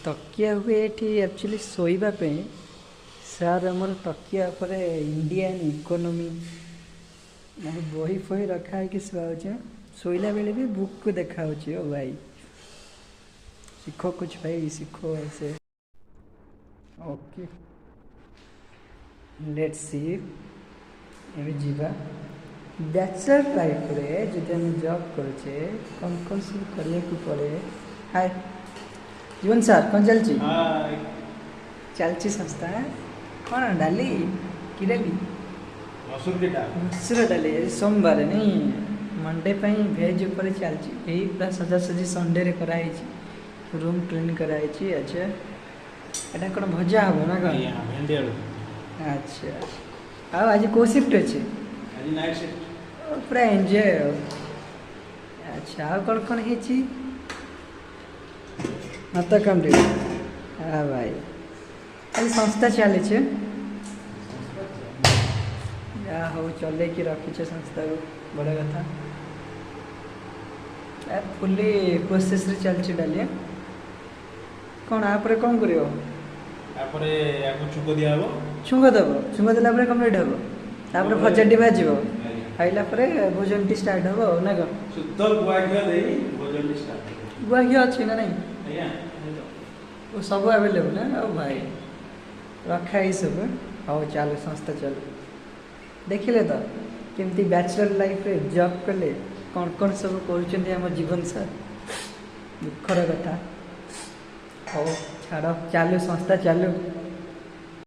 ତକିଆ ହୁଏ ଏଠି ଆକ୍ଚୁଆଲି ଶୋଇବା ପାଇଁ। ସାର୍ ଆମର ତକିଆ ଉପରେ ଇଣ୍ଡିଆନ୍ ଇକୋନୋମି ମାନେ ବହି ଫହି ରଖା ହେଇକି ଶୁଆଉଛି। ଶୋଇଲା ବେଳେ ବି ବୁକ୍କୁ ଦେଖାହେଉଛି। ଓ ଭାଇ, सीखो कुछ भाई, सीखो ऐसे। Okay, let's C. ଏବେ ଯିବା। ବ୍ୟାଚଲର୍ ଲାଇଫ୍ରେ ଯଦି ଆମେ ଜବ୍ କରୁଛେ, କ'ଣ କ'ଣ ସବୁ କରିବାକୁ ପଡ଼େ? ହାଏ ଜୀବନ ସାର୍, କ'ଣ ଚାଲିଛି? ଚାଲିଛି ସଂସ୍ଥା। କ'ଣ ଡାଲି କି ଡାଲି? ମସୁର କି ଡାଲ। ମସୁର ଡାଲି। ଆଜି ସୋମବାର ନାଇଁ, ମଣ୍ଡେ ପାଇଁ ଭେଜ୍ ଉପରେ ଚାଲିଛି। ଏଇ ପୁରା ସଜାସଜି ସଣ୍ଡେରେ କରାହେଇଛି, ରୁମ୍ କ୍ଲିନ୍ କରାହେଇଛି। ଆଚ୍ଛା, ଏଇଟା କ'ଣ ଭଜା ହେବ ନା କ'ଣ? ଆଜ୍ଞା, ଭେଣ୍ଡି ଆଳୁ। ଆଚ୍ଛା, ଆଉ ଆଜି କେଉଁ ସିଫ୍ଟ ଅଛି? ଆଜି ନାଇଟ୍ ସିଫ୍ଟ। ପୁରା ଏନ୍ଜୟ ଆଉ। ଆଚ୍ଛା, ଆଉ କ'ଣ କ'ଣ ହେଇଛି? ଭାତ କମ୍ପ୍ଲିଟ୍। ହଁ ଭାଇ, ଆଜି ସଂସ୍ଥା ଚାଲିଛି। ଯାହା ହଉ, ଚଲେଇକି ରଖିଛ ସଂସ୍ଥାକୁ, ବଡ଼ କଥା। ଫୁଲି ପ୍ରୋସେସ୍ରେ ଚାଲିଛି ଡାଲି। କ'ଣ ଆପରେ କ'ଣ କରିବ? ତାପରେ ୟାକୁ ଛୁଙ୍କ ଦିଆହବ। ଛୁଙ୍କ ଦେବ। ଛୁଙ୍କ ଦେଲା ପରେ କମ୍ପ୍ଲିଟ୍ ହେବ। ତାପରେ ଭଜାଟି ଭାଜିବ। ଆଜ୍ଞା। ଖାଇଲା ପରେ ଭୋଜନଟି ଷ୍ଟାର୍ଟ ହେବ ଆଉ, ନା କ'ଣ? ଶୁଦ୍ଧ ଗୁଆ ଘିଅ ଦେଇ ଭୋଜନଟି ଷ୍ଟାର୍ଟ। ଗୁଆ ଘିଅ ଅଛି ନା ନାଇଁ? ଆଜ୍ଞା। ଓ, ସବୁ ଆଭେଲେବୁଲ୍ ନା? ଆଉ ଭାଇ, ରଖା ଏଇ ସବୁ। ହଉ, ଚାଲୁ ସଂସ୍ଥା ଚାଲୁ। ଦେଖିଲେ ତ କେମିତି ବ୍ୟାଚଲର୍ ଲାଇଫ୍ରେ ଜବ୍ କଲେ କ'ଣ କ'ଣ ସବୁ କରୁଛନ୍ତି ଆମ ଜୀବନ ସାର୍। ଦୁଃଖର କଥା। ହଉ ଛାଡ଼, ଚାଲୁ ସଂସ୍ଥା ଚାଲୁ।